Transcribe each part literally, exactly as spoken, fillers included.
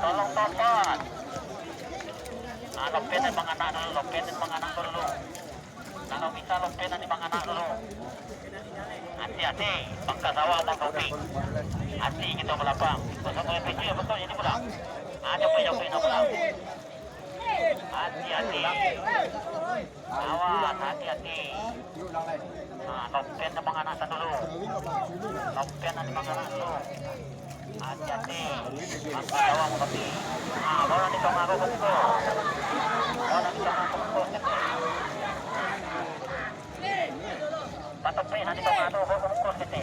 Tolong tobat. Ah, lompek nan manganak dulu, lompek nan manganak dulu. Kalau bisa lompek nan manganak dulu. Ati-ati, bangka sawah mangkopi. Ati kito balapang. Pasal kau yang pecah, betul jadi pulang. Ada banyak pena pulang. Ati-ati. Awas, ati-ati. Ah, lompek nan manganak dulu. Lompek nan manganak dulu. Ati-ati. Angkau lawan tapi. Ah, bola di tongah tu, buka. Bola di tongah tu, buka. Patupik nan di tongah tu, buka, buka, kete.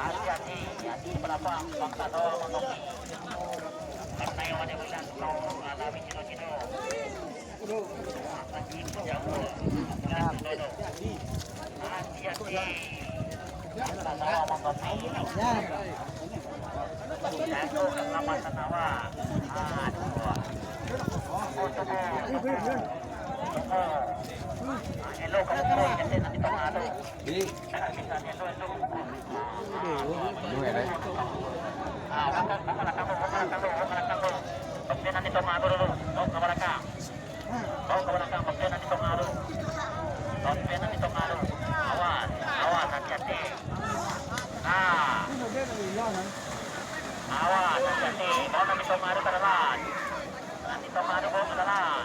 Ati-ati, ati balapang, bangka sawah mangkopi. Partai wajah bujang, kau alami cino-cino. Bagian nan di tongah tu dulu, bawa ka balakang. Bawa ka balakang, bagian nan di tongah tu. Bagian nan di tongah tu. Awas, awas, hati-hati. Nah. Awas, hati-hati. Bawa nan di tongah tu ka dalam. Nan di tongah tu bawa ka dalam.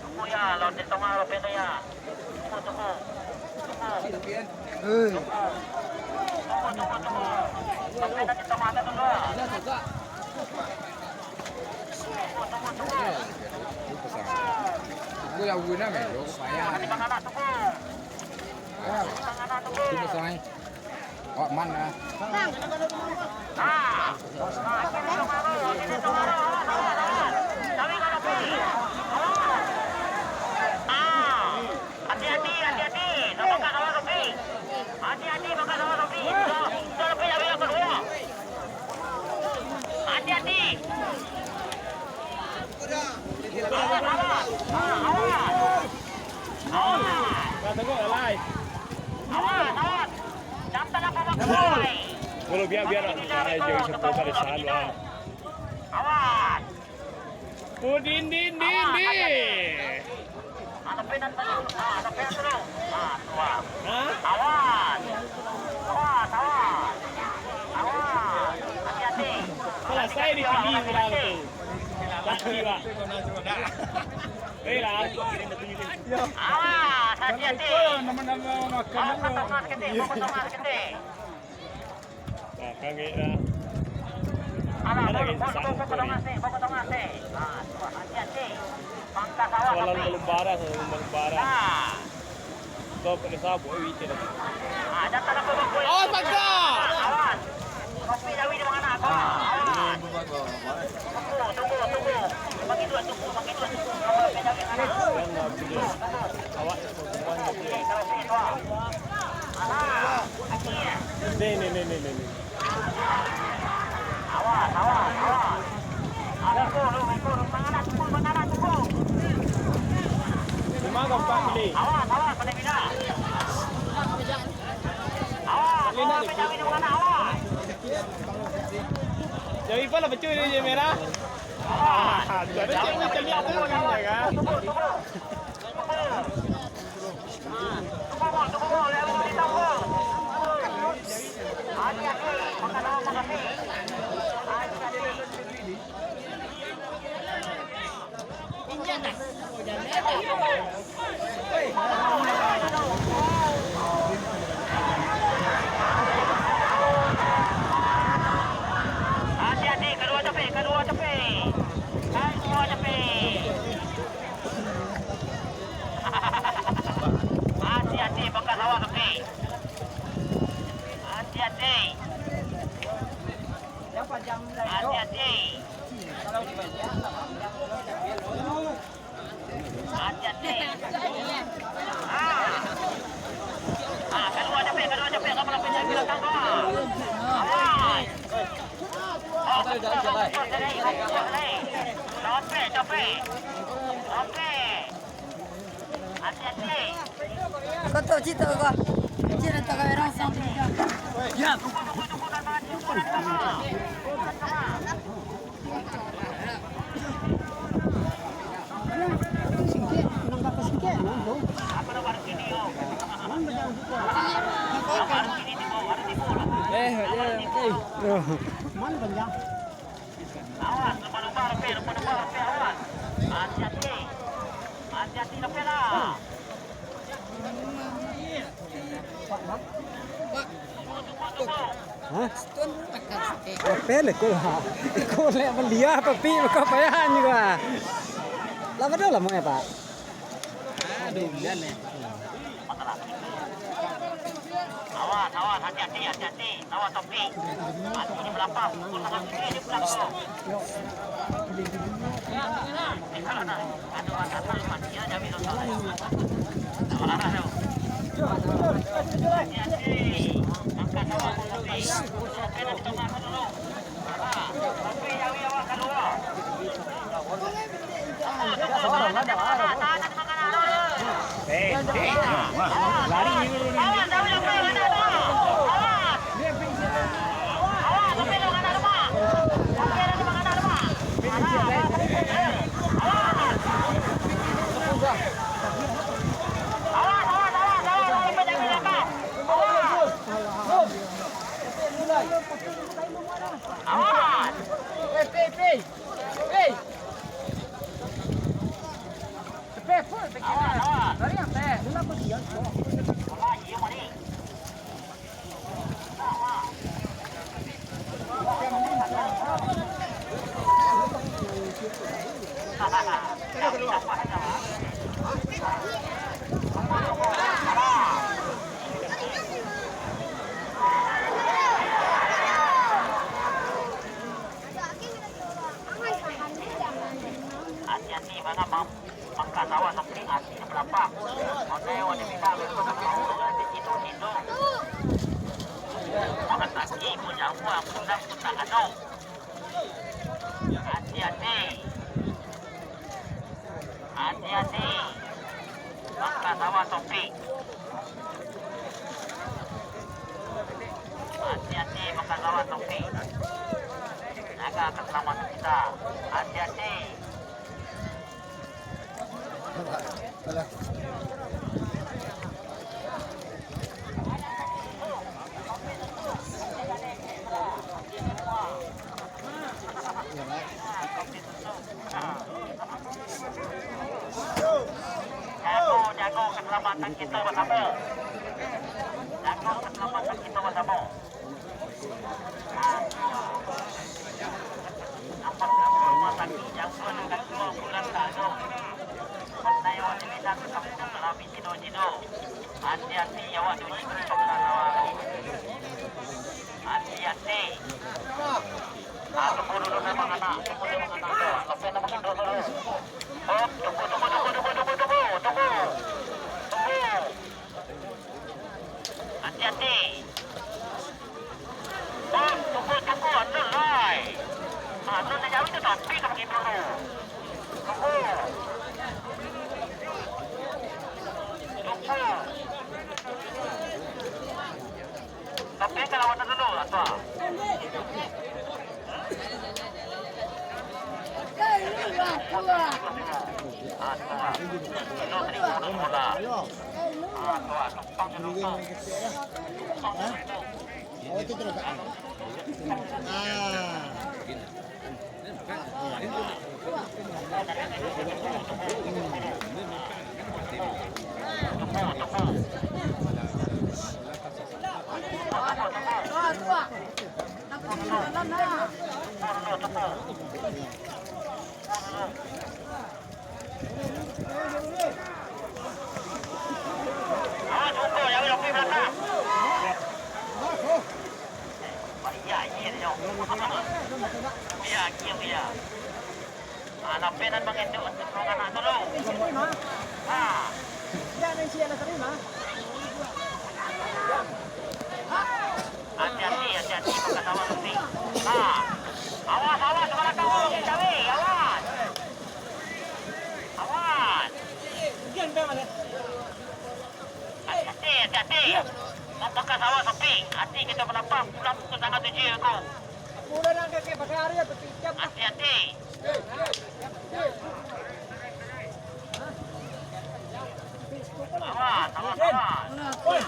Tunggu ya, lawan di tongah tu, pintu ya. Tunggu, tunggu. Tunggu. Tunggu, tunggu, tunggu. Sampai nanti tomat tu, tunggu. Tunggu, tunggu, tunggu. Aku yang guna melo, payah. Nanti Bang Anak tunggu. Nanti Bang Anak tunggu. Itu pasang, eh. Awak mana? Ah. Ah. Hati-hati, hati-hati. Nak bangka sawah, Sofi. Hati-hati, bangka sawah, Sofi. Sudah, sudah, Sofi, dah bilang kedua. Hati-hati. Awas, awas. Ah, awas. Awas. Awas, awas. Jangan salah bawa. Kalau biar, biar, ah, jadi sepuluh kali salah. Awas. Oh, din, din, din, din. Ada penan tadi. Ah, ada penan dulu. Ah, tua. Hah? Awas. Awas, awas. Awas. Hati-hati. Salah saya dipilih orang tu. Laki, Pak. Eh, lah. Awas, hati-hati. Nama-nama makan. Awas, potong mas ketik, potong mas ketik. Nah, kan kayak dah. Alah, kan lagi bawa, bawa, bawa potong mas ni, bawa potong mas ni. Ah, tu, hati-hati. Pangkas awas, soalan tapi. Belum barang, soalan belum barang. Nah. Kau kena sabuk, eh, witi dah. Ah, jangan lupa, bawa. Awas, Bangka! Awas. Kopi Jawi di mana? Awas. Tunggu, tunggu, tunggu. Bagi dua, tunggu, bagi dua, tunggu. Kopi Jawi mana? Yang nak beli. Awak. Ni, ni, ni, ni, ni. Awas, awas, awas. Awas, tunggu, tunggu, tunggu. Manganak, tunggu, manganak, tunggu. Lima ke empat pilih? Awas, awas, pada bila. Awas, awas, pada bila, awas. Jadi, apa lah betul ni, merah? Ah, ada cewek macam ni, ada orang kan? Hati-hati, kedua tepi, kedua tepi. Kedua tepi. Hati-hati, bekas awak tepi. Hati-hati. Hati-hati. Hati-hati. Ah. Kau tahu cerita kau? Cerita kau orang sang. Ya. Eh, ya, eh. Awas, lumba-lumba, Rompeh, lumba-lumba, Rompeh, awas. Hati-hati. Hati-hati, Rompeh lah. Hah? Apa lah kau lah? Kau lek baliak, tapi kau payahan juga. Lah, pada lamo ya, Pak? Aduh, bulan ya. Awas, awas, hati-hati, hati-hati. Awas, Taufik. Hati di belakang, pukul tangan kiri di belakang. Awas! Hei, hei, hei! Hei! Cepet, pun, cepet. Awas, awas. Lari, sampai. Bola, iyo, mari. Hati-hati, bana, Bang. Mangka sawah sampai ati di balapang. Ondeh, ondeh, bisa, bisa, bisa, bisa, bisa, bisa. Makan kaki, punyawa, pundak, pundak, anu. Hati-hati. Hati-hati. Mangka sawah Taufik. Hati-hati mangka sawah Taufik. Jaga kasalamotan kita. Hati-hati. Jago, jago kasalamotan kito basamo. Jago kasalamotan kito basamo. Apak rumah sakik jangko nan kaduo bulan taanok. Pandai awak diminta ka kampuang lah bicido-cido. Hati-hati awak tu, hati-hati. Ah, tunggu dulu, memang anak, tunggu, memang anak tu. Sampai nak makan dulu. Oh, tunggu, tunggu, tunggu. Tunggu. Hati-hati. Oh, tunggu, tunggu, anu lai. Anu nak jauh tu, tapi nak makan dulu. Tunggu. Tunggu. Tapi kalau waktu dulu, Atua. Anak penan mangendok untuk anak tu lo. Ah. Hati-hati. Mampakah sawah sapi. Hati kita malapah pulang pukul tangah tujuh ko. Hati-hati. Awas, awas, awas. Awas,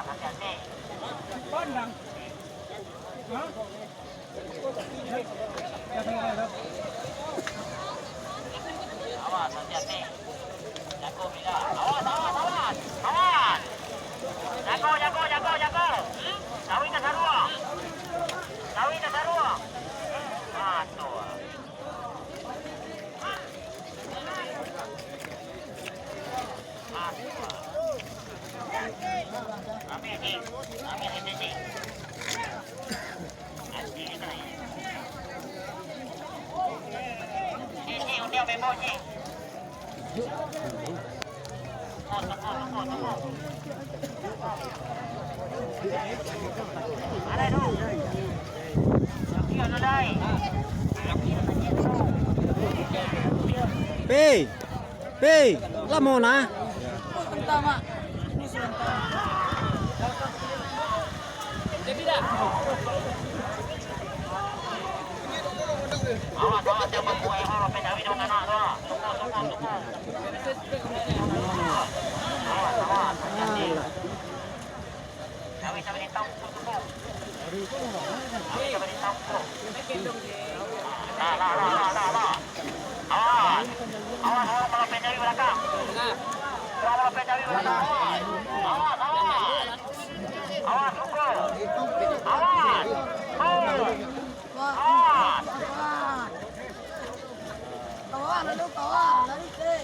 hati-hati. Awas, hati-hati. Jago, Mila. Awas, awas, awas. Awas. Jago, jago, jago, jago. Hmm? Sawi ka sarua. Sawi ka sarua. Ah, tu. Ah, tu. Ambil, Cik. Ambil, Cik. Pi, Pi, lamo nah. Sabanta, Mak. Ini sabanta. Awas, awas, jangan buat error, Pi, Jawi dengan anak tu. Tunggu, tunggu, tunggu. Awas, awas, hati-hati. Jawi, Jawi, di tahu, tunggu, tunggu. Jawi, Jawi, di tahu, tunggu. Nah, nah, nah, nah, nah, nah. Awas. Awas, awas, kalau Pi, Jawi belakang. Awas, kalau Pi, Jawi belakang. Awas, awas. Awas, tunggu. Awas. Awas. Kawan, lalu kawan, lari, Pi.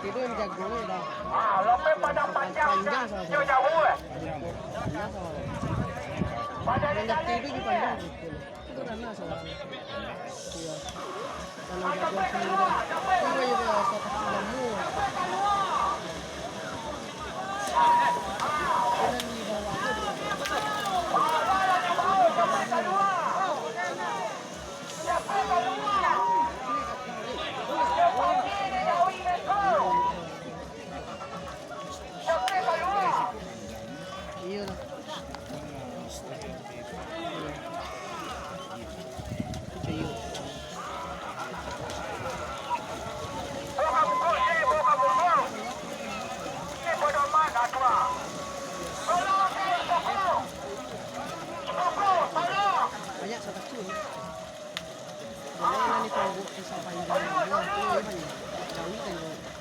Itu yang jago ni dah. Ah, lopek padang panjang, panjang salah. Yo jauh, eh. Panjang salah. Yang jati itu juga panjang. Itu kan salah. Iya. Kalau jago sendiri. Itu juga satu ilmu. Ini di bawah tu. Iyolah. Iyo. Banyak sabaco. Banyak nan ditonggok pisau panjang. Iyo, iyo, banyak. Jauah tengok.